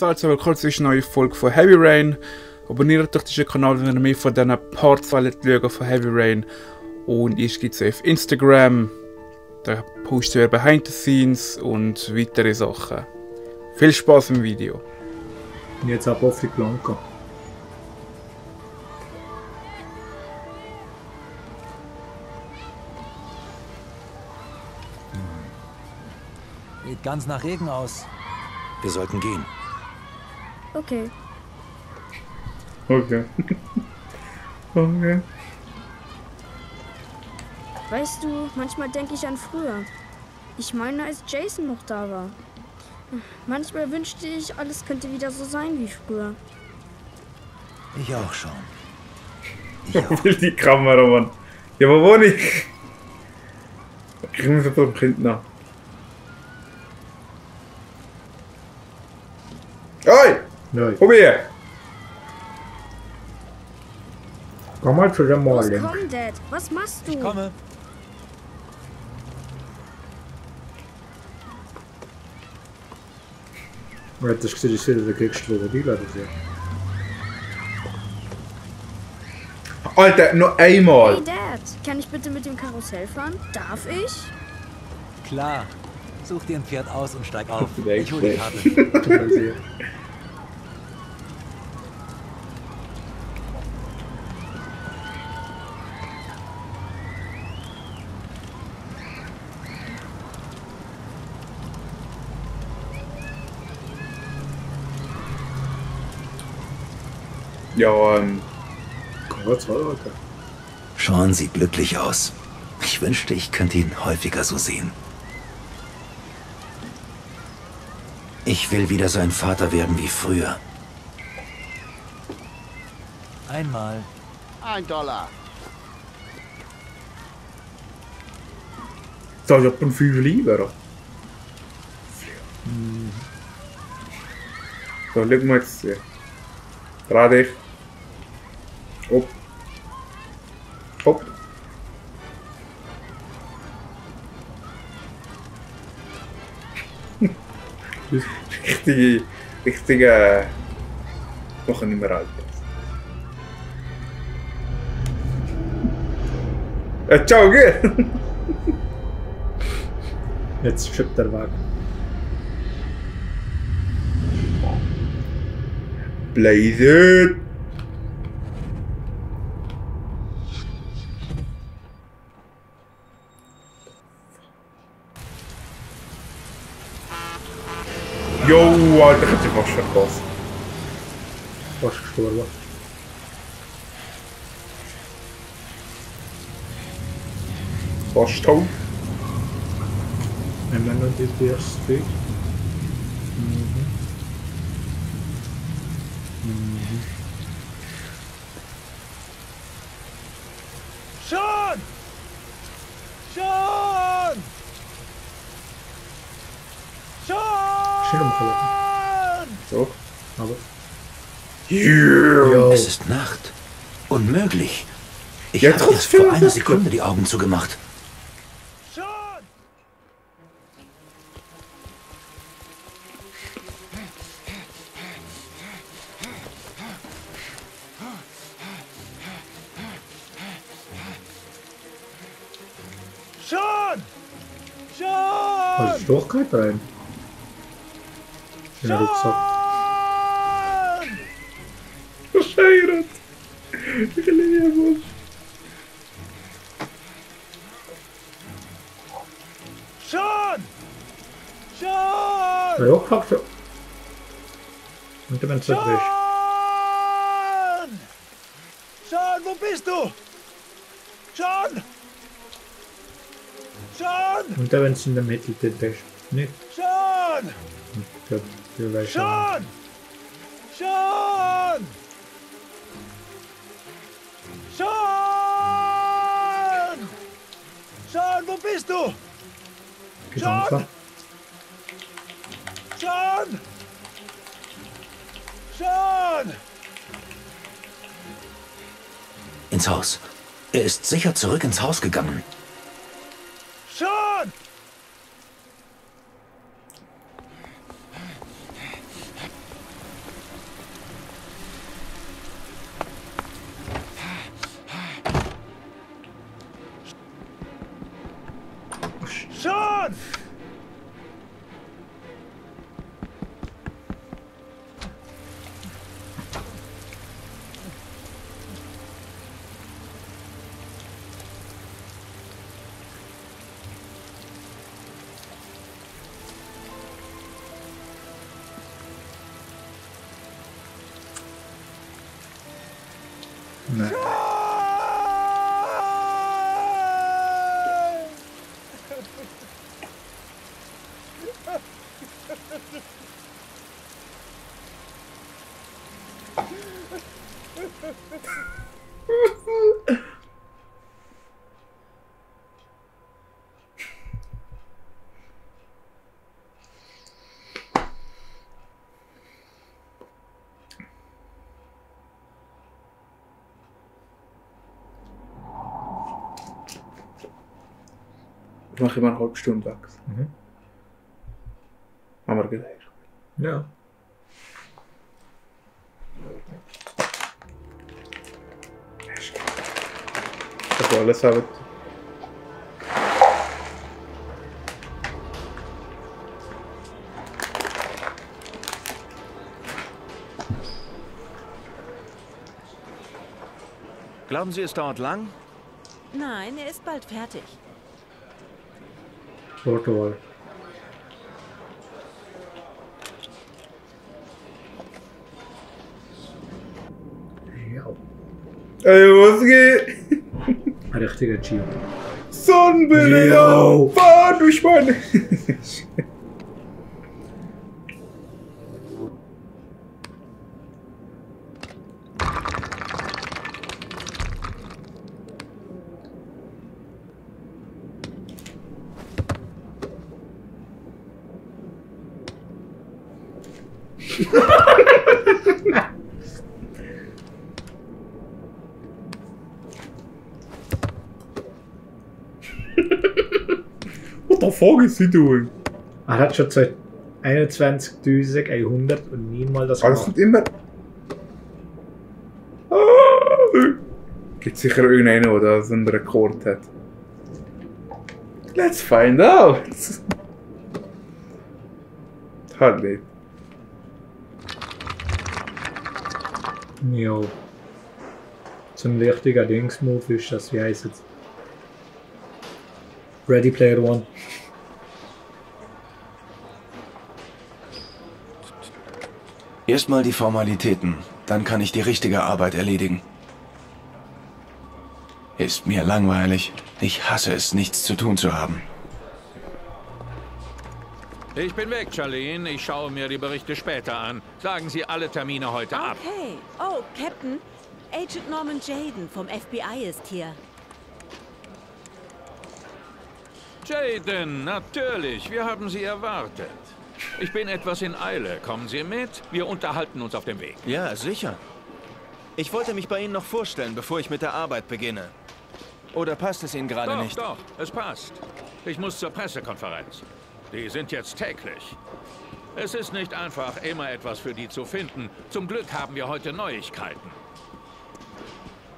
Salz, willkommen zu einer neuen Folge von Heavy Rain. Abonniert doch diesen Kanal, wenn ihr mehr von diesen Parts schauen von Heavy Rain. Und ich gibt es auf Instagram. Da posten wir Behind the Scenes und weitere Sachen. Viel Spaß im Video. Und jetzt ab auf die Blanca. Sieht ganz nach Regen aus. Wir sollten gehen. Okay. Okay. Okay. Weißt du, manchmal denke ich an früher. Ich meine, als Jason noch da war. Manchmal wünschte ich, alles könnte wieder so sein wie früher. Ich auch schon. Wo will die Kamera, Mann? Ja, wo wohne ich? Ich muss ein paar Kind nach. Oi! Nein. Komm her! Komm mal zu der Los, Malen. komm, Dad. Was machst du? Ich komme. Hättest du gesehen, dass wieder der Kriegskrokodil oder so? Alter, noch einmal! Hey, Dad. Kann ich bitte mit dem Karussell fahren? Darf ich? Klar. Such dir ein Pferd aus und steig auf. Weg, Ich hol die weg. Karte. Ja, Gott, Alter. Sean sieht glücklich aus. Ich wünschte, ich könnte ihn häufiger so sehen. Ich will wieder so ein Vater werden wie früher. Einmal. $1. Da ist etwa 5 lieber. So, leg mal jetzt. Dreh dich. Hopp. Hopp. Richtige. Noch nicht mehr alt. Ciao, gell? Jetzt schippt der Wagen. Blaze it! Yo, Alter, ich hab dich fast verpasst. Fast gestorben. Fast tot. Nehmen wir noch die erste. Sean! Sean! Schirm Sean! So, aber. Yeah. Es ist Nacht. Unmöglich. Ich Ja, habe erst trotzdem vor einer ist es Sekunde die Augen zugemacht. Sean! Sean! Sean! Was ist doch kein rein? In den Rucksack. Verscheuert! Ich liebe es! Sean! Sean! Ja, klappt schon. Und dann zerbricht. Sean! Sean, wo bist du? Sean! Sean! Und dann, wenn es in der Mitte ist, nicht. Sean! Der weiß schon. Sean! Sean! Sean! Sean, wo bist du? Gedanken. Sean! Sean! Ins Haus. Er ist sicher zurück ins Haus gegangen. Sean! Nein. Ich mache immer eine halbe Stunde weg. Haben wir gedacht. Ja. Das war alles haben. Glauben Sie, es dauert lang? Nein, er ist bald fertig. Wortwahl. Ja. Ey, was geht? Ein richtiger Gio. Sonnenbrille! Yo. Fahr durch meine... What the fuck is he doing? Er hat schon seit 21.100 und nie mal das Aber es gemacht. kommt immer... Gibt sicher irgendeinen, der so einen Rekord hat. Let's find out! Halt nicht. Ja. So ein richtiger Dingsmove ist das, wie heißt es? Ready Player One. Erstmal die Formalitäten, dann kann ich die richtige Arbeit erledigen. Ist mir langweilig. Ich hasse es, nichts zu tun zu haben. Ich bin weg, Charlene. Ich schaue mir die Berichte später an. Sagen Sie alle Termine heute ab. Okay. Oh, Captain. Agent Norman Jaden vom FBI ist hier. Jaden, natürlich. Wir haben Sie erwartet. Ich bin etwas in Eile. Kommen Sie mit? Wir unterhalten uns auf dem Weg. Ja, sicher. Ich wollte mich bei Ihnen noch vorstellen, bevor ich mit der Arbeit beginne. Oder passt es Ihnen gerade Doch, nicht? doch, es passt. Ich muss zur Pressekonferenz. Die sind jetzt täglich. Es ist nicht einfach, immer etwas für die zu finden. Zum Glück haben wir heute Neuigkeiten.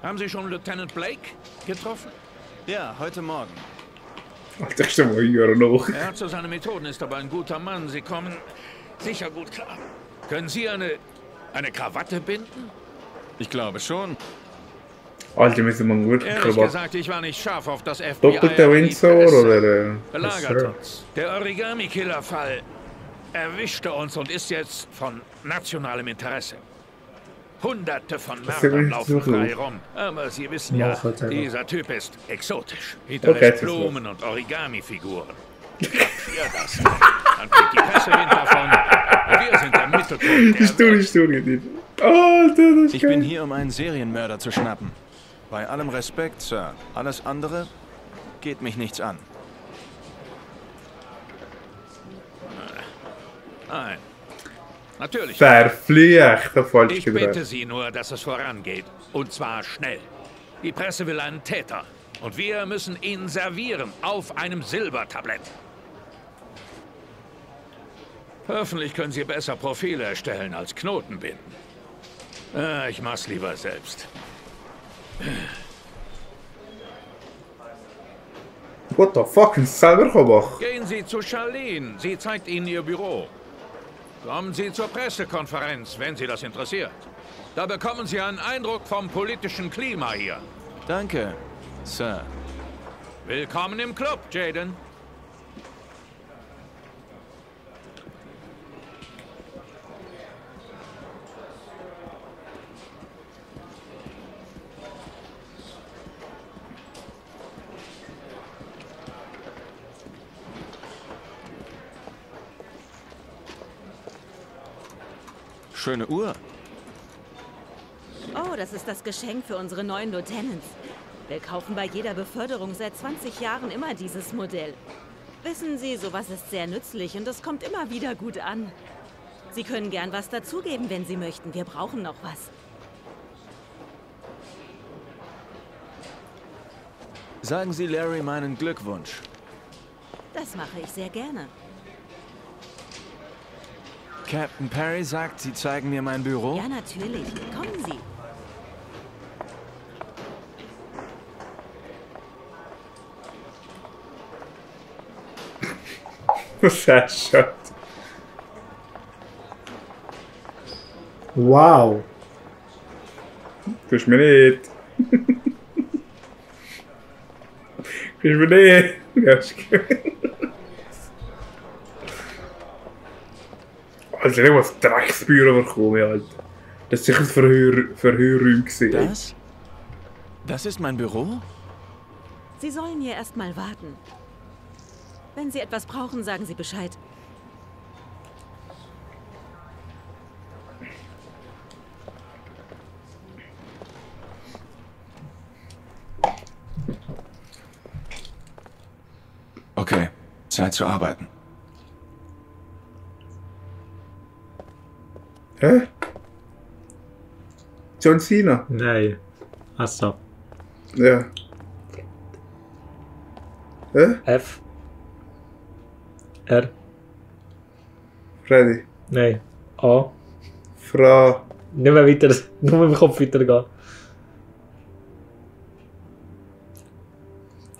Haben Sie schon Lieutenant Blake getroffen? Ja, heute Morgen. Alter, ist mal hier noch. Er hat so seine Methoden, ist aber ein guter Mann. Sie kommen sicher gut klar. Können Sie eine Krawatte binden? Ich glaube schon. Alter, müssen wir wirklich Ehrlich was. gesagt, ich war nicht scharf auf das FBI. Doppelter aber die Windsor Presse oder? belagert uns. Der Origami-Killer-Fall erwischte uns und ist jetzt von nationalem Interesse. Hunderte von Das ist Mördern ja laufen nicht so frei gut. rum. Aber Sie wissen Ja, ja, halt einfach. dieser Typ ist exotisch. Okay, Hinterlässt das ist Blumen und Origami-Figuren. Ja, das. Dann fliegt die Pressewind davon. Und wir sind der Mittelpunkt Die der Story, die. Alter, das ist Ich bin geil. hier, um einen Serienmörder zu schnappen. Bei allem Respekt, Sir. Alles andere geht mich nichts an. Nein. Natürlich. Verfliegt, der falsch Ich bitte gedreht. Sie nur, dass es vorangeht. Und zwar schnell. Die Presse will einen Täter. Und wir müssen ihn servieren. Auf einem Silbertablett. Hoffentlich können Sie besser Profile erstellen als Knoten binden. Ich mach's lieber selbst. What the fuck, ist selber gemacht? Gehen Sie zu Charlene. Sie zeigt Ihnen Ihr Büro. Kommen Sie zur Pressekonferenz, wenn Sie das interessiert. Da bekommen Sie einen Eindruck vom politischen Klima hier. Danke, Sir. Willkommen im Club, Jaden. Schöne Uhr. Oh, das ist das Geschenk für unsere neuen Lieutenants. Wir kaufen bei jeder Beförderung seit 20 Jahren immer dieses Modell. Wissen Sie, sowas ist sehr nützlich und es kommt immer wieder gut an. Sie können gern was dazugeben, wenn Sie möchten. Wir brauchen noch was. Sagen Sie Larry meinen Glückwunsch. Das mache ich sehr gerne. Captain Perry sagt, Sie zeigen mir mein Büro? Ja, natürlich. Kommen Sie. Sehr schön. Wow. Tust mir nicht. Tust mir nicht. Ja, ist gut. Also, ich muss Drecksbüro bekommen, Alter. Das war sicher ein Verhörraum gewesen. Das ist mein Büro? Sie sollen hier erstmal warten. Wenn Sie etwas brauchen, sagen Sie Bescheid. Okay, Zeit zu arbeiten. Hä? John Cena? Nein. Achso. Ja. Hä? F. R. Freddy. Nein. A. Frau. Nicht mehr weiter, nur mit dem Kopf weitergehen.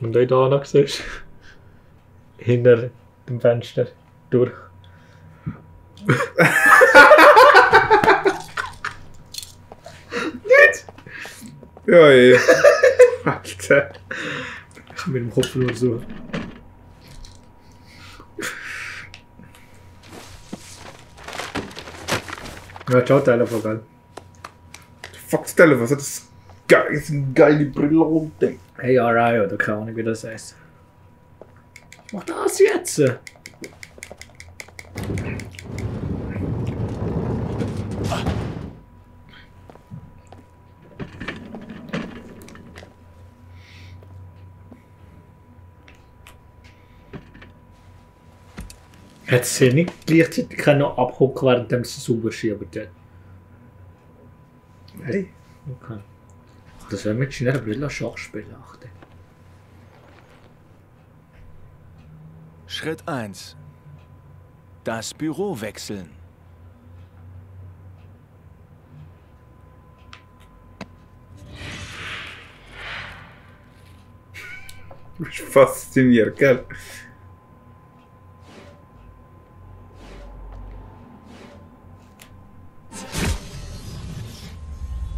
Und wenn du da noch siehst, hinter dem Fenster durch. Ja, ey. Alter. Mit dem Kopf nur so. Ja, ciao, Telefon, gell? Fuck das Telefon, das ist eine geile Brille. Hey, Arayo, oder keine Ahnung, wie das heißt. Mach das jetzt! Hätte sie nicht gleichzeitig können abhocken, während sie sauber schieben? Hey. Okay. Das wäre mit schneller Brille Schach spielen, achte. Schritt 1. Das Büro wechseln. Du bist fasziniert, gell?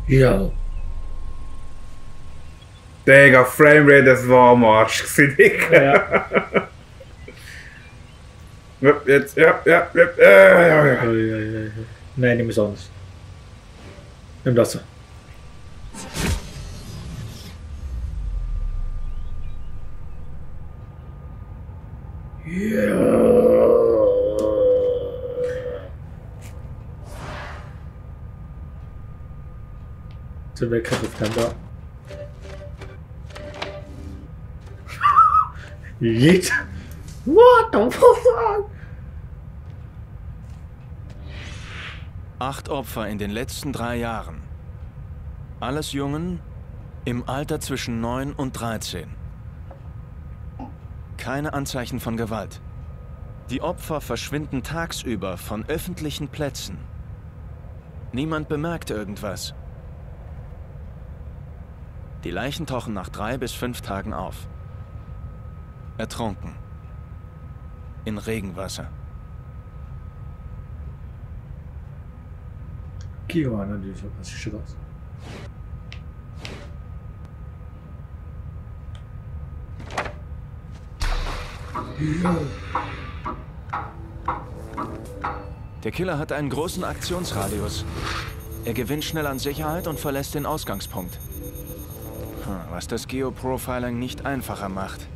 Ja. Digga, Framerate, das war am Arsch gewesen, Digga. Ja. Jetzt, ja. Nein, nimm es anders. Nimm das so. So weg auf den da. Jetzt? What the fuck? 8 Opfer in den letzten 3 Jahren. Alles Jungen im Alter zwischen 9 und 13. Keine Anzeichen von Gewalt. Die Opfer verschwinden tagsüber von öffentlichen Plätzen. Niemand bemerkt irgendwas. Die Leichen tauchen nach 3 bis 5 Tagen auf. Ertrunken. In Regenwasser. Kiwana, was ist das? Der Killer hat einen großen Aktionsradius. Er gewinnt schnell an Sicherheit und verlässt den Ausgangspunkt. Was das Geoprofiling nicht einfacher macht.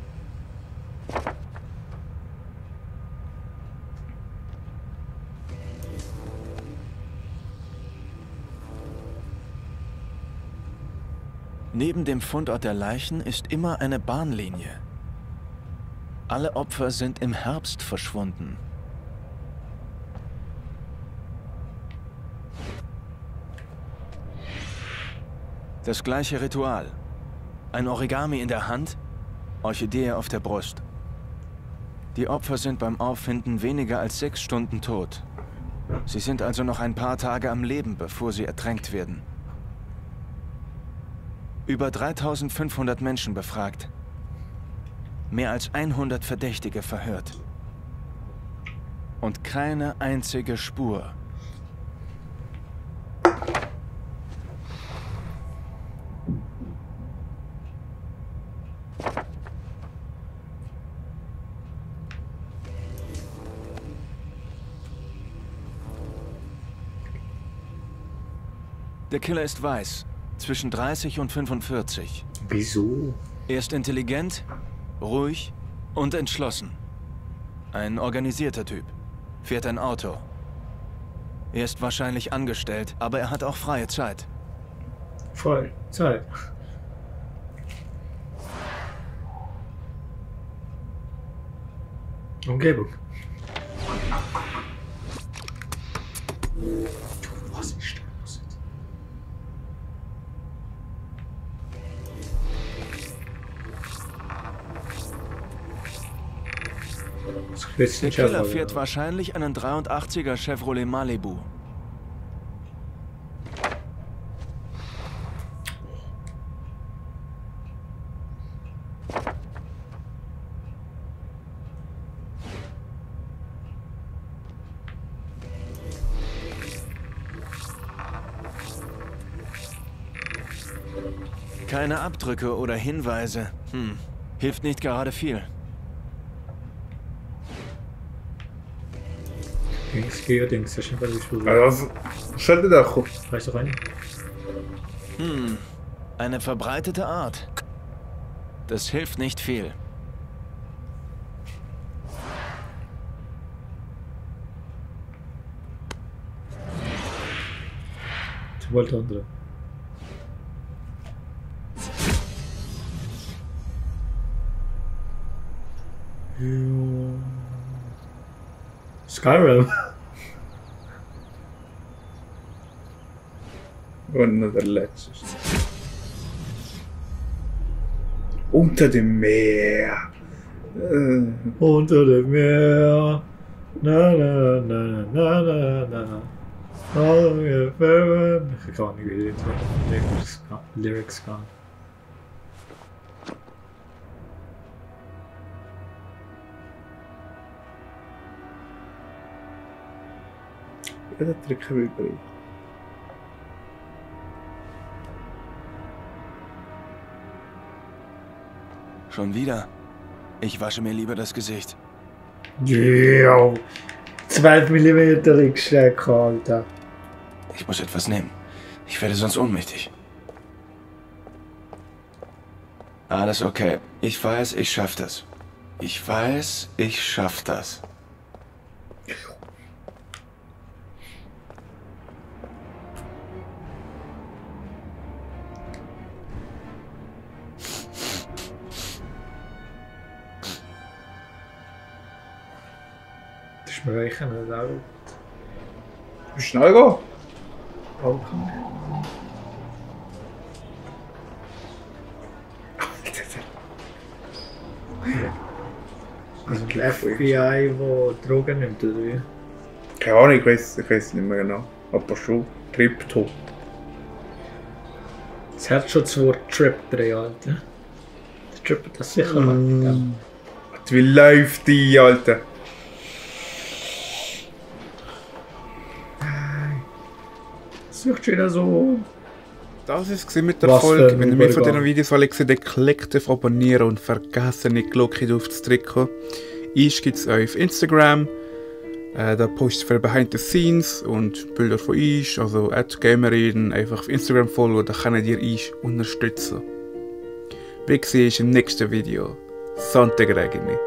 Neben dem Fundort der Leichen ist immer eine Bahnlinie. Alle Opfer sind im Herbst verschwunden. Das gleiche Ritual. Ein Origami in der Hand, Orchidee auf der Brust. Die Opfer sind beim Auffinden weniger als 6 Stunden tot. Sie sind also noch ein paar Tage am Leben, bevor sie ertränkt werden. Über 3500 Menschen befragt. Mehr als 100 Verdächtige verhört. Und keine einzige Spur. Der Killer ist weiß, zwischen 30 und 45. Wieso? Er ist intelligent, ruhig und entschlossen. Ein organisierter Typ. Fährt ein Auto. Er ist wahrscheinlich angestellt, aber er hat auch freie Zeit. Voll Zeit. Umgebung. Was ist da los? Der Killer fährt wahrscheinlich einen 83er Chevrolet Malibu. Keine Abdrücke oder Hinweise. Hilft nicht gerade viel. Dings, das ist einfach nicht so. Also, was sollte da kommen? Reicht doch rein. Eine verbreitete Art. Das hilft nicht viel. Sobald der andere. Skyrim. Und noch der letzte. Unter dem Meer. Unter dem Meer. Na na na na na na. Ich kann nicht wie die Lyrics gehen. Ja, da drücken wir über ihn. Schon wieder? Ich wasche mir lieber das Gesicht. Ja, 12 mm Rückstrecke, Alter. Ich muss etwas nehmen. Ich werde sonst ohnmächtig. Alles okay. Ich weiß, ich schaff das. Ich weiß, ich schaff das. Wir können das auch. Schnell gehen. Okay. Also die FBI, die Drogen nimmt, oder wie? Keine Ahnung, ich weiß nicht mehr genau. Aber schon. Tripto. Es hat schon das Wort Trip drin, Alter. Der Trip hat das sicher mal. Wie läuft die, Alter? Sucht wieder so. Das ist es mit der Was Folge. Wenn ihr mehr von Übergang. diesen Videos alle gesehen habt, klickt auf Abonnieren und vergesst nicht die Glocke drauf zu drücken. Ich gibt es auf Instagram. Da postet ihr Behind the Scenes und Bilder von euch, also @gamerin, einfach auf Instagram folgen, da könnt ihr euch unterstützen. Wir sehen uns im nächsten Video. Sante Gregini.